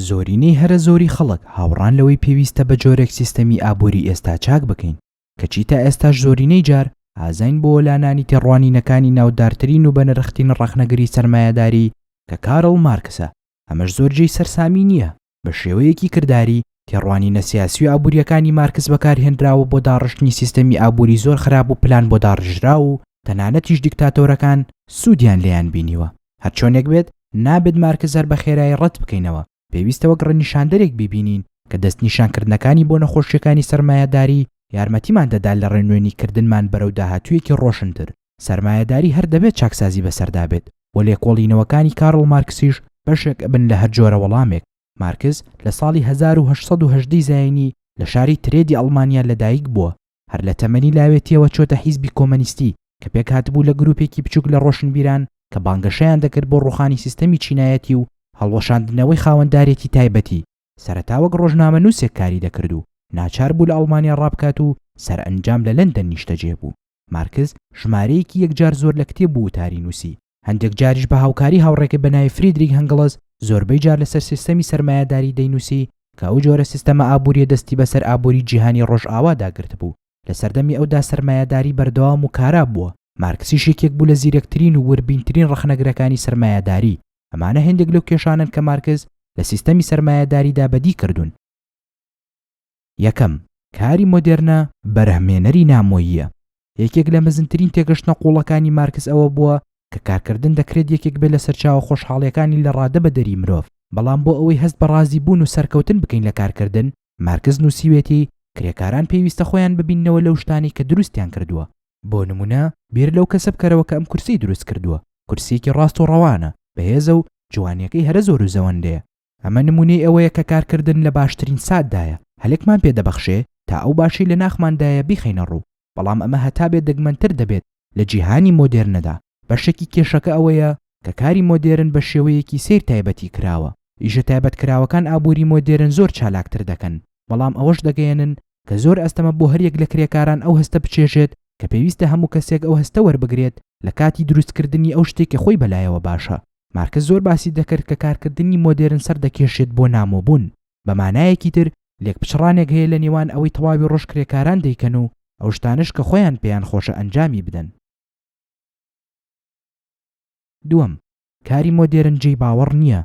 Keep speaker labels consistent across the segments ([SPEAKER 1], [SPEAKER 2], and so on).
[SPEAKER 1] زۆرینەی هەرە زۆری خەڵک هاوڕان لەوەی پێویستە بە جۆرێک سیستەمی ئابووری ئێستا چاک بکەین، کەچی تا ئێستاش زۆرینەی جار ئازاین بۆ وەلانانی تێڕوانینەکانی ناودارترین و بەنرخترین ڕەخنەگری سەرمایەداری کە کارڵ مارکسە، ئەمەش زۆر جێی سەرسامی نییە. بە شێوەیەکی کرداری، تێڕوانینە سیاسی و ئابوورییەکانی مارکس بەکارهێنراوە بۆ داڕشتنی سیستەمی ئابووری زۆر خراپ و پلان بۆ داڕێژراو و تەنانەتیش دیکتاتۆرەکان سوودیان لێیان بینیوە. هەرچۆنێک بێت، نابێت مارکس هەر بە خێرایی ڕەت بکەینەوە، پێویستە وەک ڕێنیشاندەرێک بیبینین کە دەستنیشانکردنەکانی بۆ نەخۆشییەکانی سەرمایەداری یارمەتیمان دەدات لە ڕێنوێنیکردنمان بەرەو داهاتوویەکی ڕۆشنتر. سەرمایەداری هەر دەبێت چاکسازی بەسەردا بێت و لێکۆڵینەوەکانی کارڵ مارکسیش بەشێک ئەبن لە هەر جۆرە وەڵامێک. مارکس لە ساڵی 1818 ی زایینی لە شاری ترێدی ئەڵمانیا لەدایک بووە. هەر لە تەمەنی لاوێتییەوە چۆتە حیزبی کۆمەنیستی کە پێکهاتبوو لە گروپێکی بچووک لە ڕۆشنبیران کە بانگەشەیان دەکرد بۆ ڕووخانی سیستەمی چینایەتی و هەڵوەشاندنەوەی خاوەندارێتی تایبەتی. سەرەتا وەک ڕۆژنامەنووسێک کاری دەکرد و ناچار بوو لە ئەڵمانیا ڕابکات و سەرئەنجام لە لەندەن نیشتەجێ بوو. مارکس ژمارەیەکی یەکجار زۆر لە کتێب و وتاری نووسی، هەندێک جاریش بە هاوکاری هاوڕێکەی بە ناوی فریدریک هەنگڵز زۆربەی جار لەسەر سیستەمی سەرمایەداری دەینووسی کە ئەو جۆرە سیستەمە ئابووریە دەستی بەسەر ئابووری جیهانی ڕۆژئاوادا گرتبوو. لە سەردەمی ئەودا سەرمایەداری بەردەوام و کارا بووە، مارکسیش یەکێک بوو لە زیرەکترین و وردبینترین ڕەخنەگرەکانی سەرمایەداری. ئەمانە هێندێک لەو کێشانەن کە مارکس لە سیستەمی سەرمایەداریدا بەدی کردوون. یەکەم، کاری مۆدێرنە بەرهەمهێنەری نامۆییە. یەکێک لە مەزنترین تێگەشتنە قووڵەکانی مارکس ئەوە بووە کە کارکردن دەکرێت یەکێک بێت لە سەرچاوە خۆشحاڵییەکانی لە ڕادە بەدەری مرۆڤ، بەڵام بۆ ئەوەی هەست بە ڕازیبوون و سەرکەوتن بکەین لە کارکردن، مارکس نووسیوێتی، کرێکاران پێویستە خۆیان ببیننەوە لەو شتانەی کە دروستیان کردووە. بۆ نموونە بیر لەو کەسە بکەرەوە کە ئەم کورسیەی دروست کردووە، کورسییەکی ڕاست و ڕەوانە، بەهێزە و جوانییەکەی هەرە زۆر و زەوەندەیە. ئەمە نموونەی ئەوەیە کە کارکردن لە باشترین ساتدایە، هەلێکمان پێ دەبەخشێ تا ئەو باشەی لە ناخماندایە بیخەینە ڕوو، بەڵام ئەمە هەتا بێت دەگمەنتر دەبێت لە جیهانی مۆدێرنەدا. بەشێکی کێشەکە ئەوەیە کە کاری مۆدێرن بە شێوەیەکی سەیر تایبەتی کراوە. ئیشە تایبەتکراوەکان ئابووری مۆدێرن زۆر چالاکتر دەکەن، بەڵام ئەوەش دەگەیەنن کە زۆر ئەستەمە بۆ هەریەک لە کرێکاران ئەو هەستە بچێژێت کە پێویستە هەموو کەسێک ئەو هەستە وەربگرێت لە کاتی دروستکردنی ئەو شتەی کە خۆی بەلایەوە باشە. مارکس زۆر باسی دەکرد کە کارکردنی مۆدێرن سەردەکێشێت بۆ نامۆبوون. بە مانایەکی تر لێکپچڕانێک هەیە لە نێوان ئەوەی تەواوی ڕۆژ کرێکاران دەیکەن و ئەو شتانەش کە خۆیان پێیان خۆشە ئەنجامی بدەن. دووەم، کاری مۆدێرن جێی باوەڕ نییە.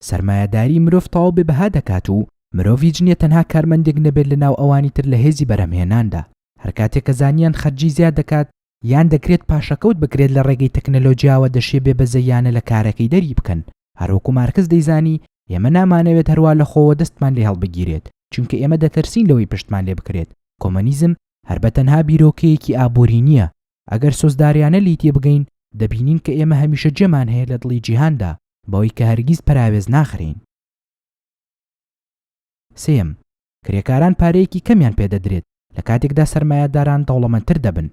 [SPEAKER 1] سەرمایەداری مرۆڤ تەواو بێ بەها دەکات و مرۆڤ هیچ نییە تەنها کارمەندێک نەبێت لە ناو ئەوانی تر لە هێزی بەرهەمهێناندا. هەرکاتێک کە زانیان خەرجی زیاد دەکات یان دەکرێت پاشەکەوت بکرێت لە ڕێگەی تەکنەلۆجیاوە دەشێ بێ بەزەییانە لە کارەکەی دەری بکەن. هەروەکو مارکس دەیزانی ئێمە نامانەوێت هەروا لە خۆوە دەستمان لێ هەڵبگیرێت، چونکە ئێمە دەترسین لەوەی پشتمان لێ بکرێت. کۆمەنیزم هەر بە تەنها بیرۆکەیەکی ئابووری نییە. ئەگەر سۆزداریانە لێی تێبگەین، دەبینین کە ئێمە هەمیشە جێمان هەیە لە دڵی جیهاندا، بەوەی کە هەرگیز پەراوێز ناخرێین. سێیەم، کرێکاران پارەیەکی کەمیان پێدەدرێت، لە کاتێکدا سەرمایەداران دەوڵەمەندتر دەبن.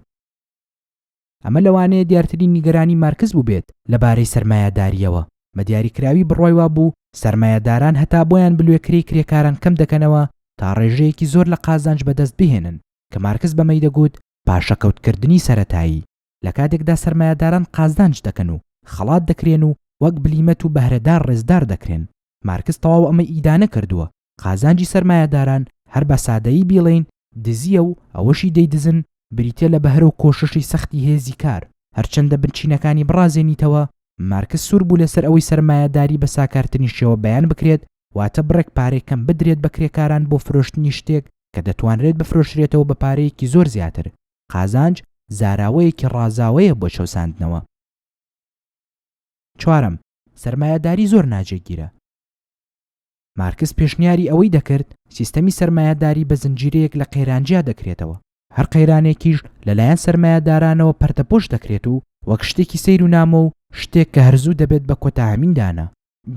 [SPEAKER 1] ئەمە لەوانەیە دیارترین نیگەرانی مارکس بووبێت لە بارەی سەرمایەدارییەوە. بە دیاریکراوی بڕوای وابوو سەرمایەداران هەتا بۆیان بلوێ کرێی کرێکاران کەم دەکەنەوە تا ڕێژەیەکی زۆر لە قازانج بەدەست بهێنن، کە مارکس بەمەی دەگوت پاشەکەوتکردنی سەرەتایی، لە کاتێکدا سەرمایەداران قازانج دەکەن و خەڵات دەکرێن و وەک بلیمەت و بەهرەدار ڕێزدار دەکرێن. مارکس تەواو ئەمەی ئیدانە کردووە. قازانجی سەرمایەداران، هەر بە سادەیی بیڵێین، دزییە و ئەوەشی دەیدزن بریتییە لە بەهرە و کۆششی سەختی هێزی کار. هەرچەندە بنچینەکانی بڕازێنیتەوە، مارکس سوور بوو لەسەر ئەوەی سەرمایەداری بە ساکارترین شێوە بەیان بکرێت، واتە بڕێک پارەی کەم بدرێت بە کرێکاران بۆ فرۆشتنی شتێک کە دەتوانرێت بفرۆشرێتەوە بە پارەیەکی زۆر زیاتر. قازانج زاراوەیەکی ڕازاوەیە بۆ چەوساندنەوە. چوارەم، سەرمایەداری زۆر ناجێگیرە. مارکس پێشنیاری ئەوەی دەکرد سیستەمی سەرمایەداری بە زنجیرەیەک لە قەیران جیا دەکرێتەوە، هەر قەیرانێکیش لەلایەن سەرمایەدارانەوە پەردەپۆش دەکرێت و وەک شتێکی سەیر و نامۆ و شتێک کە هەر زوو دەبێت بە کۆتاهەمین دانا.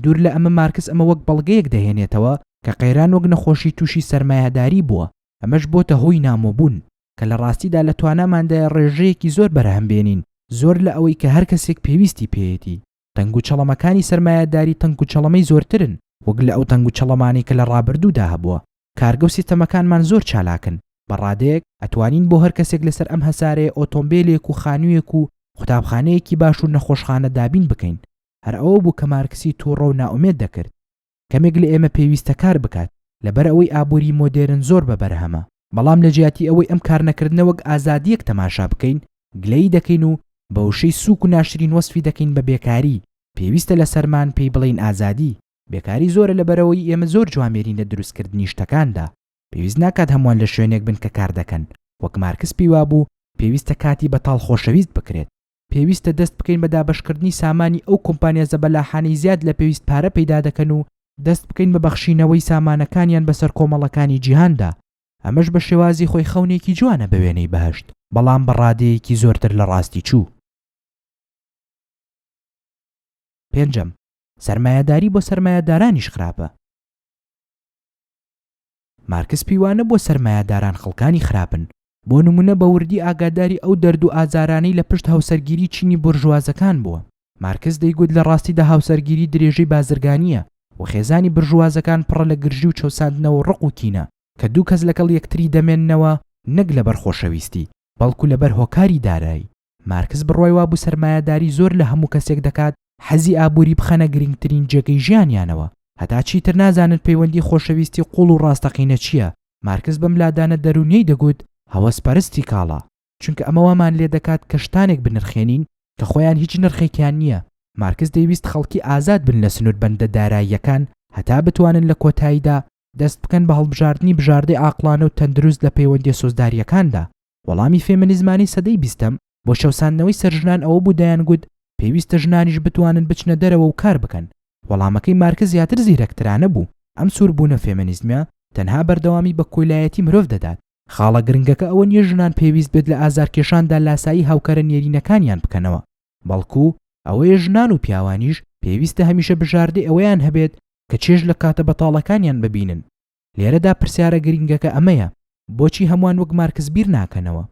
[SPEAKER 1] دوور لە ئەمە مارکس ئەمە وەک بەڵگەیەک دەهێنێتەوە کە قەیران وەک نەخۆشی تووشی سەرمایەداری بووە، ئەمەش بۆتە هۆی نامۆبوون، کە لە ڕاستیدا لە تواناماندایە ڕێژەیەکی زۆر بەرهەم بێنین، زۆر لە ئەوەی کە هەر کەسێک پێویستی پێیەتی. تەنگوچەڵەمەکانی سەرمایەداری تەنگوچەڵەمەی زۆرترن وەک لە ئەو تەنگوچەڵەمانەی کە لە ڕابردوودا هەبووە. کارگە و سیستەمەکانمان زۆر چالاکن، بە ڕادەیەک ئەتوانین بۆ هەر کەسێک لەسەر ئەم هەسارەیە ئۆتۆمبێلێک و خانوویەک و قوتابخانەیەکی باش و نەخۆشخانە دابین بکەین. هەر ئەوە بوو کە مارکسی تووڕە و نائومێد دەکرد. کەمێک لە ئێمە پێویستە کار بکات، لەبەر ئەوەی ئابووری مۆدێرن زۆر بە بەرهەمە. بەڵام لە جیاتی ئەوەی ئەم کارنەکردنە وەک ئازادییەک تەماشا بکەین، گلەیی دەکەین و بە وشەی سووک و ناشرین وەسفی دەکەین بە بێکاری، پێویستە لەسەرمان پێی بڵێین ئازادی. بێکاری زۆرە لەبەرئەوەی ئێمە زۆر جوامێرین لە دروستکردنی شتەکاندا. پێویست ناکات هەمووان لە شوێنێک بن کە کار دەکەن، وەک مارکس پێی وابوو پێویستە کاتی بەتاڵ خۆشەویست بکرێت. پێویستە دەست بکەین بە دابەشکردنی سامانی ئەو کۆمپانیا زەبەلاحانەی زیاد لە پێویست پارە پەیدا دەکەن و دەست بکەین بە بەخشینەوەی سامانەکانیان بەسەر کۆمەڵەکانی جیهاندا، ئەمەش بە شێوازی خۆی خەونێکی جوانە بە وێنەی بەهەشت، بەڵام بە ڕادەیەکی زۆرتر لە ڕاستی چوو. پێنجەم، سەرمایەداری بۆ سەرمایەدارانیش خراپە. مارکس پێی وانەبووە سەرمایەداران خەڵکانی خراپن، بۆ نموونە بە وردی ئاگاداری ئەو دەرد و ئازارانەی لە پشت هاوسەرگیری چینی بورژوازەکان بووە. مارکس دەیگوت لە ڕاستیدا هاوسەرگیری درێژەی بازرگانییە و خێزانی برژوازەکان پڕە لە گرژی و چەوساندنەوە و ڕق و کینە کە دوو کەس لەگەڵ یەکتری دەمێننەوە نەک لەبەر خۆشەویستی بەڵکو لەبەر هۆکاری دارایی. مارکس بڕوای وابوو سەرمایەداری زۆر لە هەموو کەسێک دەکات حەزی ئابووری بخەنە گرنگترین جێگەی ژیانیانەوە هەتا چیتر نازانن پەیوەندی خۆشەویستی قووڵ و ڕاستەقینە چییە، مارکس بەم لادانە دەروونیەی دەگوت هەوەسپەرستی کاڵا، چونکە ئەمە وامان لێدەکات کە شتانێک بنرخێنین کە خۆیان هیچ نرخێکیان نییە، مارکس دەیویست خەڵکی ئازاد بن لە سنووربەندە داراییەکان هەتا بتوانن لە کۆتاییدا دەست بکەن بە هەڵبژاردنی بژاردەی عاقڵانە و تەندروست لە پەیوەندیە سۆزدارییەکاندا. وەڵامی فێمنیزمانەی سەدەی بیستەم بۆ چەوساندنەوەی سەر ژنان ئەوە بوو دەیانگوت پێویستە ژنانیش بتوانن بچنە دەرەوە و کار بکەن. وەڵامەکەی مارکس زیاتر زیرەکترانە بوو، ئەم سووربوونە فێمنیزمیە تەنها بەردەوامی بە کۆیلایەتی مرۆڤ دەدات. خاڵە گرنگەکە ئەوە نییە ژنان پێویست بێت لە ئازارکێشاندا لاسایی هاوکەرە نێرینەکانیان بکەنەوە، بەڵکو ئەوەیە ژنان و پیاوانیش پێویستە هەمیشە بژاردەی ئەوەیان هەبێت کە چێژ لە کاتە بەتاڵەکانیان ببینن. لێرەدا پرسیارە گرنگەکە ئەمەیە، بۆچی هەمووان وەک مارکس بیر ناکەنەوە؟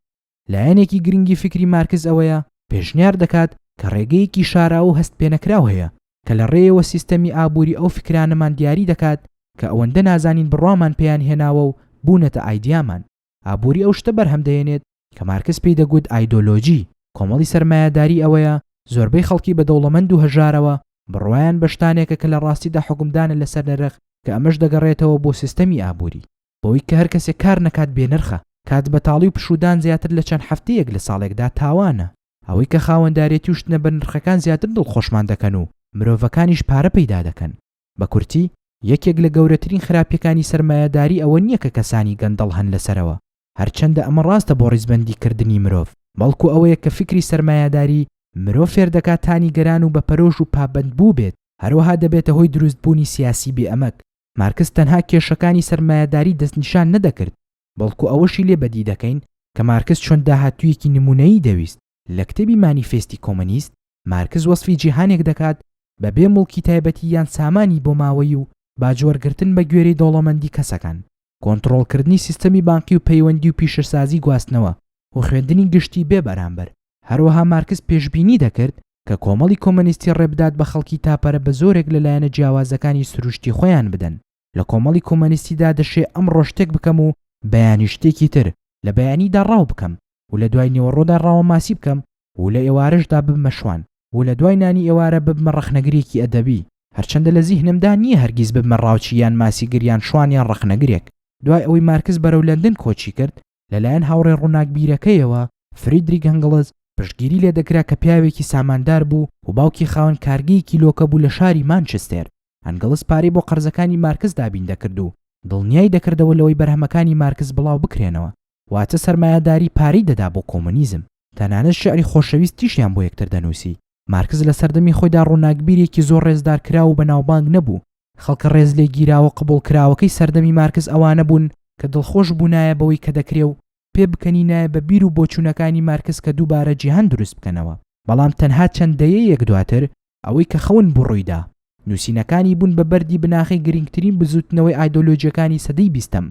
[SPEAKER 1] لایەنێکی گرنگی فیکری مارکس ئەوەیە پێشنیار دەکات کە ڕێگەیەکی شاراوە و هەستپێنەکراو هەیە کە لە ڕێیەوە سیستەمی ئابووری ئەو فیکرانەمان دیاری دەکات کە ئەوەندە نازانین بڕوامان پێیان هێناوە و بوونەتە ئایدیامان. ئابووری ئەو شتە بەرهەم دەهێنێت کە مارکس پێی دەگوت ئایدۆلۆجی. کۆمەڵی سەرمایەداری ئەوەیە زۆربەی خەڵکی بە دەوڵەمەند و هەژارەوە بڕوایان بە شتانێکە کە لە ڕاستیدا حوکمدانە لەسەر نرخ کە ئەمەش دەگەڕێتەوە بۆ سیستەمی ئابووری. بەوەی کە هەر کەسێک کار نەکات بێ نرخە. کات بەتاڵی و پشوودان زیاتر لە چەند هەفتەیەک لە ساڵێکدا تاوانە. ئەوەی کە خاوەندارێتی و شتنە بەنرخەکان زیاتر دڵخۆشمان دەکەن و مرۆڤەکانیش پارە پەیدا دەکەن. بە کورتی، یەکێک لە گەورەترین خراپیەکانی سەرمایەداری ئەوە نییە کە کەسانی گەندەڵ هەن لەسەرەوە، هەرچەندە ئەمە ڕاستە بۆ ڕیزبەندی کردنی مرۆڤ، بەڵکو ئەوەیە کە فیکری سەرمایەداری مرۆڤ فێردەکات تا نیگەران و بەپەرۆش و پابەندبوو بێت، هەروەها دەبێتە هۆی دروستبوونی سیاسی بێ ئەمەک. مارکس تەنها کێشەکانی سەرمایەداری دەستنیشان نەدەکرد، بەڵکو ئەوەشی لێ بەدی دەکەین کە مارکس چۆن داهاتوویەکی نموونەیی دەویست. لە کتێبی مانیفێستی کۆمۆنیست، مارکس وەسفی جیهانێک دەکات بە بێ موڵکی تایبەتی یان سامانی بۆماوەیی و باجوەرگرتن بە گوێرەی دەوڵەمەندی کەسەکان، کۆنتڕۆڵکردنی سیستەمی بانقی و پەیوەندی و پیشەسازی گواستنەوە و خوێندنی گشتی بێ بەرامبەر. هەروەها مارکس پێشبینی دەکرد کە کۆمەڵی کۆمەنیستی ڕێبدات بە خەڵکی تا پەرە بە زۆرێک لە لایەنە جیاوازەکانی سروشتی خۆیان بدەن. لە کۆمەڵی کۆمەنیستیدا دەشێ ئەمڕۆ شتێک بکەم و بەیانی شتێکی تر، لە بەیانیدا ڕاو بکەم و لە دوای نیوەڕۆدا ڕاوەماسی بکەم و لە ئێوارەشدا ببمە شوان و لە دوای نانی ئێوارە ببمە ڕەخنەگرێکی ئەدەبی، هەرچەندە لە زیهنمدا نییە هەرگیز ببمە ڕاوچی یان ماسیگر یان شوان یان ڕەخنەگرێک. دوای ئەوەی مارکس بەرەو لەندن کۆچی کرد، لەلایەن هاوڕێ ڕووناکبیرەکەیەوە، فریدریک ئەنگڵز، پشتگیری لێدەکرا کە پیاوێکی ساماندار بوو و باوکی خاوەن کارگەیەکی لۆکە بوو لە شاری مانچستێر. ئەنگڵز پارەی بۆ قەرزەکانی مارکس دابین دەکرد و دڵنیای دەکردەوە لەوەی بەرهەمەکانی مارکس بڵاو بکرێنەوە. واتە سەرمایەداری پارەی دەدا بۆ کۆمۆنیزم. تەنانەت شیعری خۆشەویستیشیان بۆ یەکتر دەنووسی. مارکس لە سەردەمی خۆیدا ڕووناکبیرێکی زۆر ڕێزدارکراو و بەناوبانگ نەبوو. خەڵکە ڕێزلێگیراوە قبوڵکراوەکەی سەردەمی مارکس ئەوانە بوون کە دڵخۆش بوونایە بەوەی کە دەکرێ و پێ بکەنینایە بە بیر و بۆچوونەکانی مارکس کە دووبارە جیهان دروست بکەنەوە. بەڵام تەنها چەند دەیەیەک دواتر ئەوەی کە خەون بوو ڕوویدا. نووسینەکانی بوون بە بەردی بناغەی گرنگترین بزووتنەوەی ئایدۆلۆجییەکانی سەدەی بیستەم.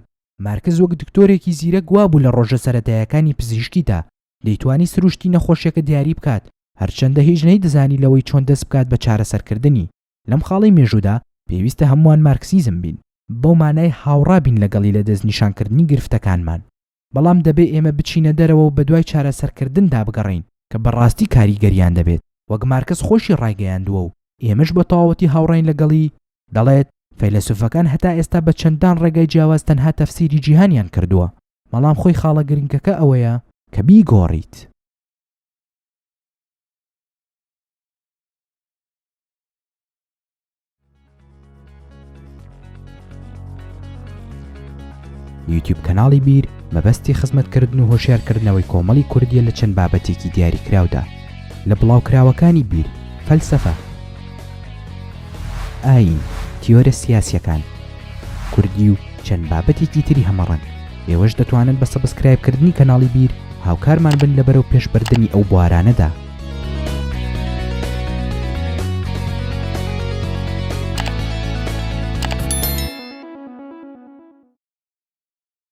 [SPEAKER 1] مارکس وەک دکتۆرێکی زیرەک وابوو لە ڕۆژە سەرەتایەکانی پزیشکیدا دەیتوانی سروشتی نەخۆشیەکە دیاری بکات، هەرچەندە هیچ نەیدەزانی لەوەی چۆن دەست بکات بە چارەسەرکردنی. لەم خاڵەی مێژوودا پێویستە هەمووان مارکسیزم بین، بەو مانای هاوڕا بین لەگەڵی لە دەستنیشانکردنی گرفتەکانمان، بەڵام دەبێ ئێمە بچینە دەرەوە و بەدوای چارەسەرکردندا بگەڕێین کە بەڕاستی کاریگەریان دەبێت، وەک مارکس خۆشی ڕایگەیاندووە و ئێمەش بە تەواوەتی هاوڕاین لەگەڵی، دەڵێت. فەیلەسوفەکان هەتا ئێستا بە چەندان ڕێگای جیاواز تەنها تەفسیری جیهانیان کردووە، بەڵام خۆی خاڵە گرنگەکە ئەوەیە کە بیگۆڕیت. یوتیوب کەناڵی بیر مەبەستی خزمەتکردن و هۆشیارکردنەوەی کۆمەڵی کوردیە لە چەند بابەتێکی دیاریکراودا لە بڵاوکراوەکانی بیر، فەلسەفە، ئایین، تیۆرە سیاسیەکان، کوردی و چەند بابەتێکی تری هەمەڕەنگ، ئێوەش دەتوانن بە subscribe کردنی کەناڵی بیر هاوکارمان بن لە بەرەو پێشبردنی ئەو بوارانەدا.